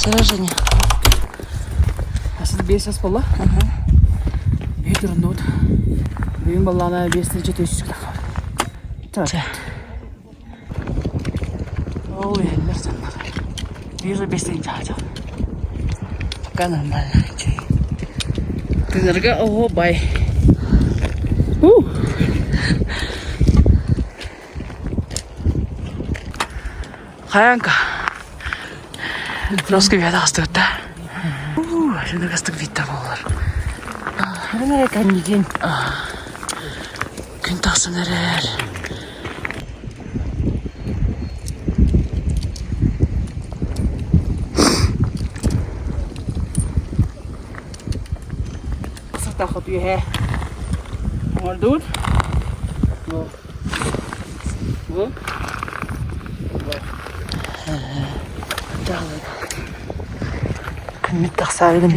Чара Женя. Асын 5 ас болла. Бей туруннут. Бүгүн баллаана 5 тыһыынча 400 тахар. Чэ. Ол иһэллэр саннар. Биир 5 тыһыынча хаачал. Пока нормально. Чэй. Тыынарга ого бай. Хаянка. Носки бияда астыгытта. Шуны кастык витта болар. Ханара кэннигин. Күн тахсан эрэр. Сатахыт үөһэ. Оҥордубут. Бу. Бу. Күммүт тахсаары гынна.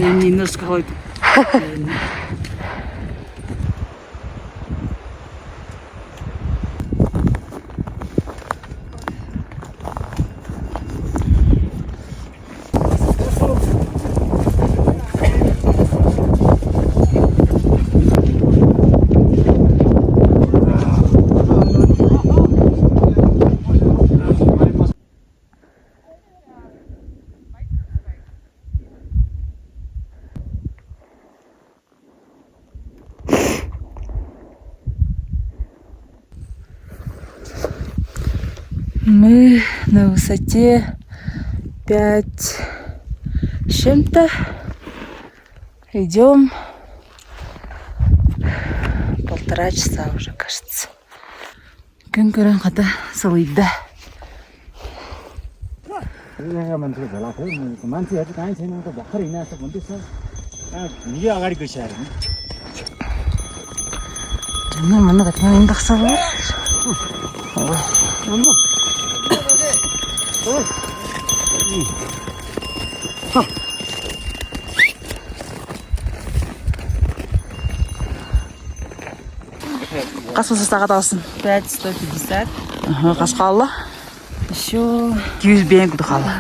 Мы на высоте 5 с чем-то. Идем полтора часа уже, кажется. Күн көрөн хата сылыйда. मान्छेहरू कहीँ छैन त भर्खर हिँडेको छ भन्दैछ हिजो अगाडि गइसकेको Дьоннор манна катынан тахсаллар. Хас састаға талсын. 5,150. Ага, хас хаалла. Еще 205 куду хаалла.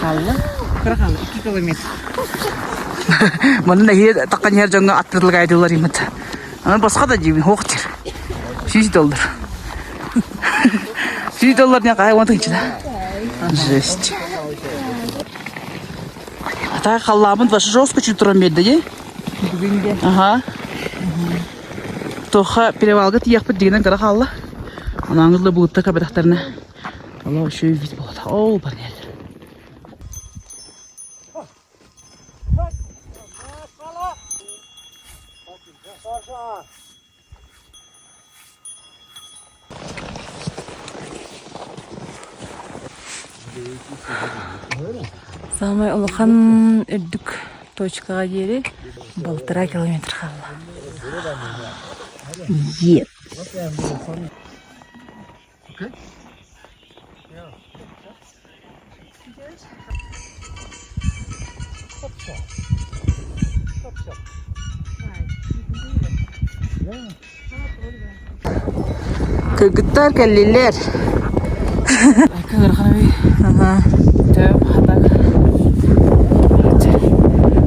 Хаалла. Кыра хаалла. 2 километр. Манна нэһиэ таххан иһэр дьоҥҥо аттыдылык айдылар имит. Аны босхо да диибин хуох диир. 100 доллар. 100 доллар не кай уон тыһыынча Жесть. А так халлааммыт вообще жестко чуть туран биэрдэ дии. Бүгүн Ага. Туохха перевалга тиийиэхпит дигинэн кыра хаалла. Онон былытта кабатахтарына. Олох үчүгэй вид буолла. Ол баран иһэллэр. Самай улахан үрдүк точкаҕа диэри балтараа километр хаалла. Ет. Кыргыттар кэллилэр.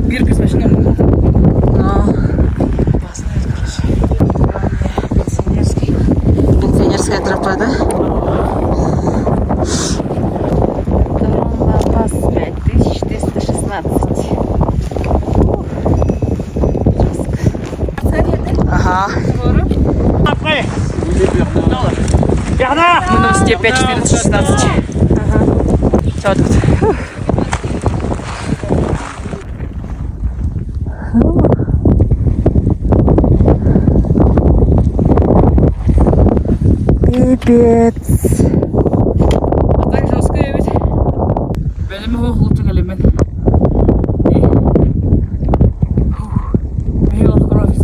Биир күс машина Пенсионерская тропа, да? Лапас 5416. Ага. Мы на высоте 5, 14, 16. Ага. тут. Пипец. А так жестко ведь. Бэлэм лучше элемент. Кровь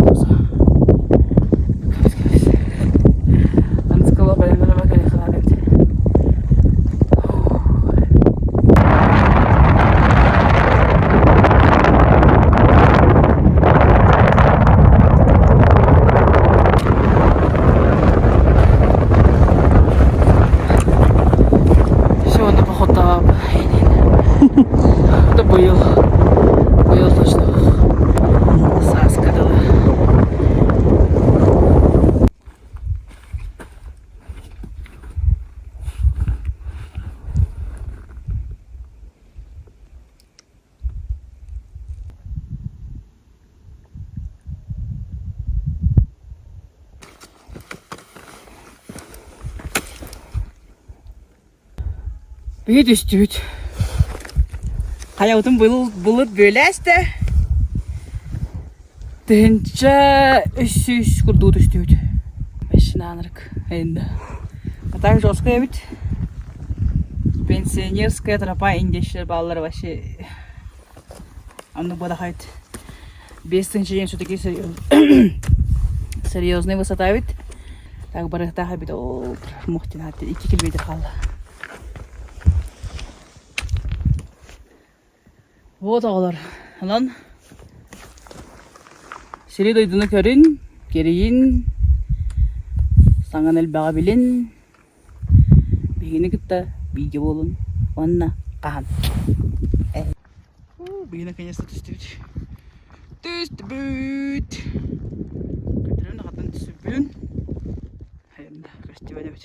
Все, онно походтаҕа. Биһи түстүбүт. Хайабытын былыт бүөлээстэ. 1300 курдук түстүбүт. Бэшнаанырык айында. А так жестко эбит. Пенсионерская тропа индейщилер бааллар вообще оннук буолахайт. 5000 диэн все-таки серьезный высота эбит. Так барыахтаах эбит ол мухтин 2 километр хаалла. Вот оҕолор, онон сири-дойдуну көрүн, кэрийин, саҥаны элбэҕи билин, биһигини кытта бииргэ буолун уонна хаһан. Биһи наконец-то түстүбүт. Түстүбүт! Көтөрүн хатан түсүбүн. Көстүбэт эбит.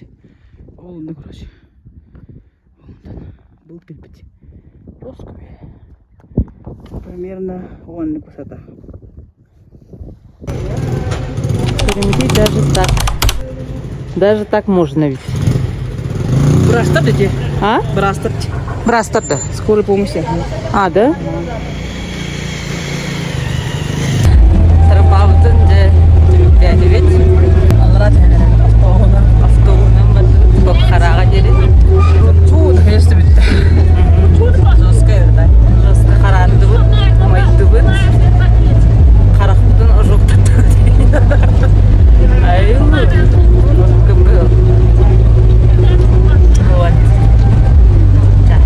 Ол онно короче. Былыт кэлбит. Лоскуй. Примерно оннук высота. Переместить даже так. Даже так можно ведь. Быраастар дии. А? Быраастар. Быраастар да. Скорой помощи. А, да? Тропабытын дьэ түмүктээтибит. Аллараа түһэн автобуһунан. Автобуһунан бардыбыт Бохараҕа диэри. Чуу, наконец-то бүттэ. Жестко да. Жестко хараардыбыт, умайдыбыт. Харахпытын ожоктаттыбыт. Ай, жестко был. Вот. Да,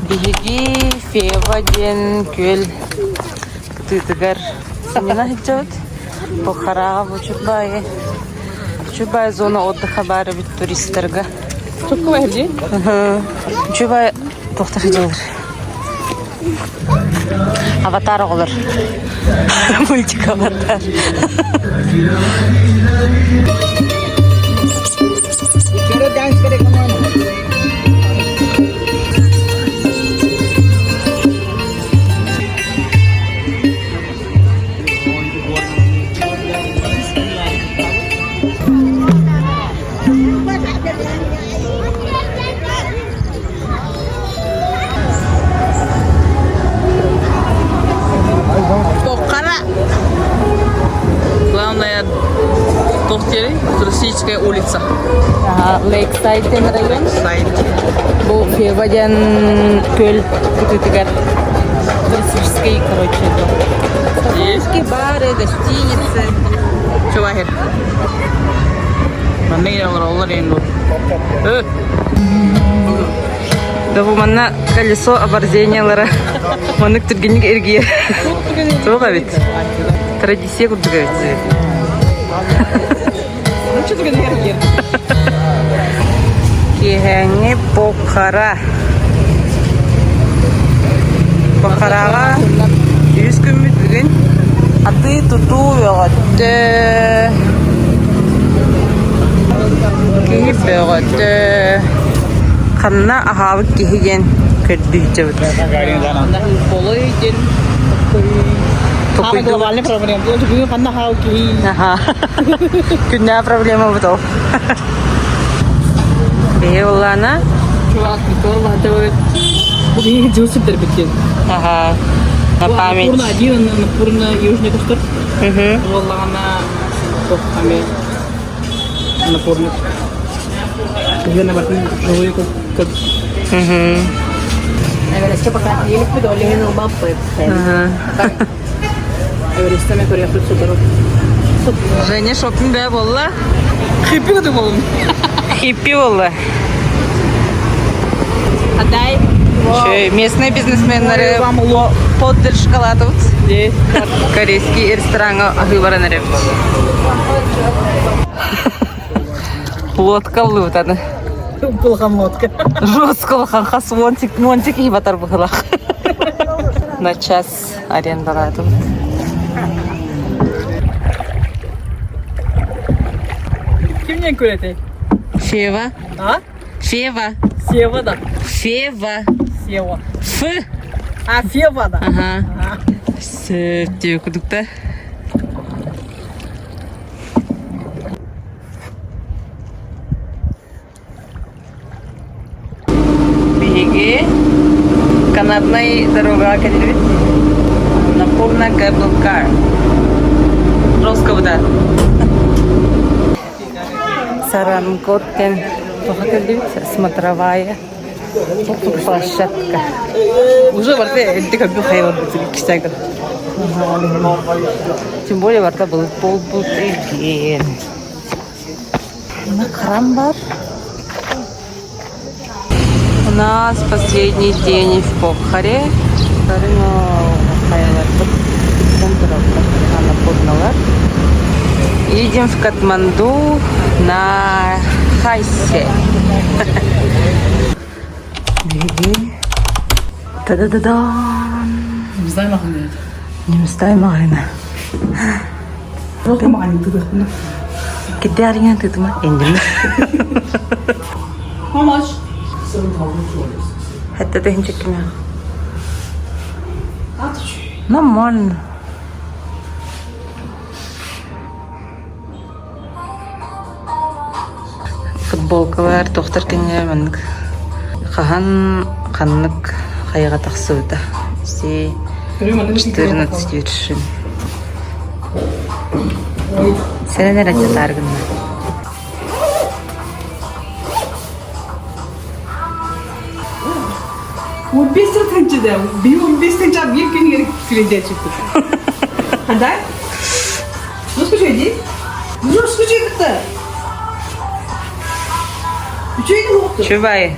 Биһиги Фева диэн күөл кытыытыгар сынньана сылдьабыт. Бухараҕа бу Чурбаайы Чурбаайы зона отдыха баар эбит туристарга. Чурбаайы туохтар сылдьаллар? Аватар оҕолор. Мультик Аватар. Бохара. Главная Тохтери, туристическая улица. Лейксайд диэн район. Сайт. Бу Фева диэн күөл кытыытыгар туристический, короче, Есть. бары, гостиницы. Чувахер. Манна олороллор енді. Да бу манна колесо оборзениялара маннык түргэнник эргийэр. Туох эбит? Традиция курдук эбит. Киэһээҥҥи Покхара. Покхараҕа үс күммүт бүгүн. Атыы-тутуу бөҕөттө. Киһи бөҕөтө. Ханна аһаабыт киһи диэн көрдүү сылдьабыт. Самый глобальный проблема. Бүгүн ханна аһаабыт киһи. Күннээ проблема бут ол. Биһи улаана. Чувак, Бу биһиги дьыл сирдэрбит Ага. На память. Пурна один, Пурна южный көстөр. Буоллаҕына туох ами Напомню. Жена бартын живой как Эвересте пока еликпит, ол иһин ылбаппыт. Эвересте мен көрүөхпүт сотору. Женя шопинг бää буолла. Хиппи да буоллум. Хиппи буолла. Адай. Еще местные бизнесменнары поддержкалатыбыт. Корейский рестораҥҥа аһыы баран эрэбит. Лодка ыллыбыт аны. Улахан лодка. Жестко улахан хас уонтик, уонтик киһи батар быһылах. На час арендалаатыбыт. Кимнен көрөтей? Фева. А? Фева. Сева да. Фева. Сева. Ф. А, Фева да. Ага. Сөптүү кудукта. Биһиги канатнай дорога кэллибит. Напомна Cable Car. Росковда. Саранкот диэн туха кэллибит смотровая площадка. Уже барда элдик көбү хайылар бутук кистагыр. Тем более барда был полбут игин. Храм бар. У нас последний день в Покхаре. Едем в Катманду на Хайсе. Биги. Та-да-да-дан! Не махнет. Немстай мағына. Жоқ маған тыдық. Кидде арыйан тытыма эндим. How much? Хәтта тыһынча кимә. Нормально. Футболкалар тохтар кэннэ маннык хаһан ханнык хайаҕа тахсыбыта. Си 14 вершин. Сэрэн эрэ дьатаар гынна. Он бес тынчыда. Би он бес тынча бир күн керек күлүнде чыкты. Кандай? Ну скучай, иди. Ну скучай кытта. Үчөйдү укту. Чубай.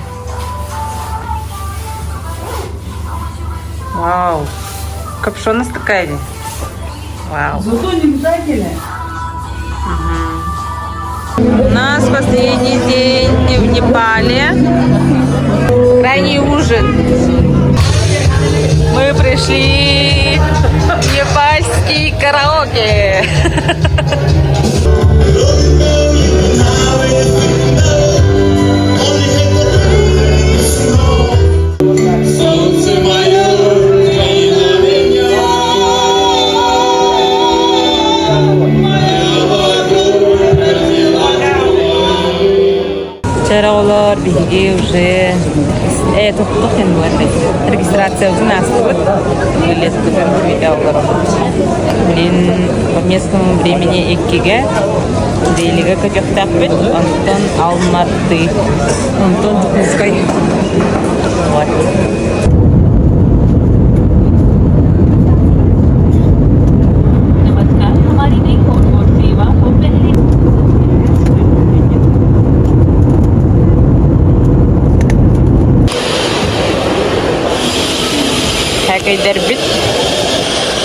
Вау. Капюшон такая ли? Вау. Зато не обязательно. У нас последний день в Непале. Крайний ужин. Мы пришли в непальский караоке. Солнце мое, взгляни на меня. Моя вокруг родила Чаралар биһиги уже тохтох регистрация уже ааспыт. Билет Блин, по местному времени иккигэ Делигэ көтүөхтээхпит, онтон Алматы, онтон Дьокуускай. Вот. नमस्कार हमारी नई होटल सेवा को पहले Һээкэйдэрбит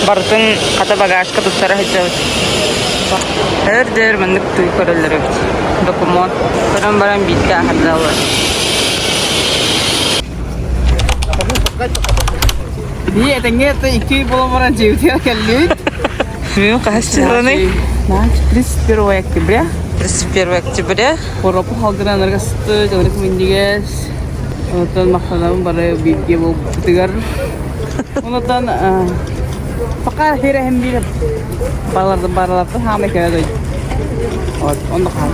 барытын хата багажка туттара сылдьабыт. Өр-дөр маннык туй көрөллөр эбит. Документ көрөн баран бииргэ аһардаллар. Би этэҥҥэ икки буолан баран дьиэбитигэр кэллибит. Бүгүн хаһыс числоный? 31 октября. 31 октября. Хоропу халгынан аргасты, жабырык минньигэс. Онтон махтанабын бары бииргэ буолбутугар. Онтон пока хирэһин биир баларды баралартан хаамай кэлэ дойду. Вот, онно хаам.